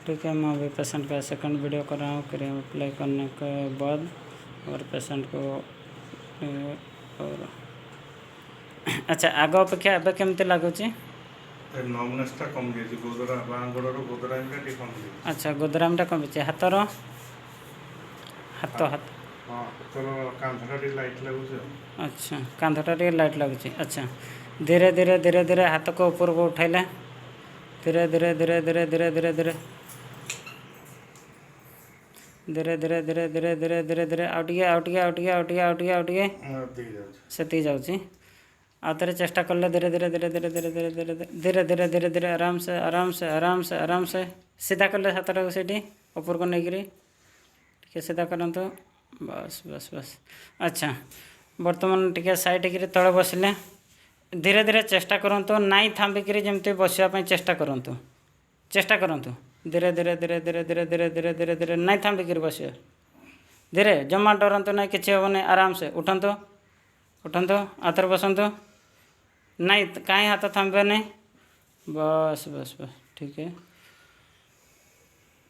ठीक है, मैं अभी पेशेंट का सेकंड वीडियो कर रहा हूँ। क्रीम अप्लाई करने के बाद और पेशेंट को और ଆଚ୍ଛା, ଆଗ ଅପେକ୍ଷା ଏବେ କେମିତି ଲାଗୁଛି? ଏ ନମ୍ବନେସ୍ଟା କମିଯାଇଛି। ଗୋଦରା, ବାଁ ଗୋଡ଼ର ଗୋଦରାମିଟା ଟିକେ କମିଯାଇଛି। ଆଚ୍ଛା, ଗୋଦରାମଟା କମିଛି। ହାତର, ହାତ, ହାତ? ହଁ, ହାତର କାନ୍ଧଟା ଟିକେ ଲାଇଟ୍ ଲାଗୁଛି ଆଉ। ଆଚ୍ଛା, କାନ୍ଧଟା ଟିକେ ଲାଇଟ୍ ଲାଗୁଛି। ଆଚ୍ଛା, ଧୀରେ ଧୀରେ ଧୀରେ ଧୀରେ ହାତକୁ ଉପରକୁ ଉଠାଇଲେ। ଧୀରେ ଧୀରେ ଧୀରେ ଧୀରେ ଧୀରେ ଧୀରେ ଧୀରେ ଧୀରେ ଧୀରେ ଧୀରେ ଧୀରେ ଧୀରେ ଧୀରେ ଧୀରେ, ଆଉ ଟିକେ, ଆଉ ଟିକେ, ଆଉ ଟିକେ, ଆଉ ଟିକେ, ଆଉ ଟିକେ, ଆଉ ଟିକେ। ଏତିକି ଯାଉଛି। ସେତିକି ଯାଉଛି। ଆଉ ଥରେ ଚେଷ୍ଟା କଲେ। ଧୀରେ ଧୀରେ ଧୀରେ ଧୀରେ ଧୀରେ ଧୀରେ ଧୀରେ ଧୀରେ ଧୀରେ ଧୀରେ ଧୀରେ, ଆରାମସେ, ଆରାମସେ, ଆରାମସେ, ଆରାମସେ। ସିଧା କଲେ ହାତଟାକୁ ସେଇଠି ଉପରକୁ ନେଇକିରି ଟିକେ ସିଧା କରନ୍ତୁ। ବାସ୍, ବାସ୍, ବାସ୍। ଆଚ୍ଛା, ବର୍ତ୍ତମାନ ଟିକେ ସାଇଡ଼୍ ହେଇକିରି ତଳେ ବସିଲେ। ଧୀରେ ଧୀରେ ଚେଷ୍ଟା କରନ୍ତୁ, ନାଇଁ ଥାମ୍ବିକିରି ଯେମିତି ବସିବା ପାଇଁ ଚେଷ୍ଟା କରନ୍ତୁ। ଚେଷ୍ଟା କରନ୍ତୁ ଧୀରେ ଧୀରେ ଧୀରେ ଧୀରେ ଧୀରେ ଧୀରେ ଧୀରେ ଧୀରେ ଧୀରେ, ନାଇଁ ଥାମ୍ବିକିରି ବସିବେ। ଧୀରେ, ଜମା ଡରନ୍ତୁ ନାହିଁ, କିଛି ହେବନି। ଆରାମସେ ଉଠନ୍ତୁ, ଉଠନ୍ତୁ, ଆଉ ଥରେ ବସନ୍ତୁ। ନାଇଁ, କାହିଁ ହାତ ଥାମ୍ବିବେନି। ବାସ୍, ବାସ୍, ବାସ୍। ଠିକ୍।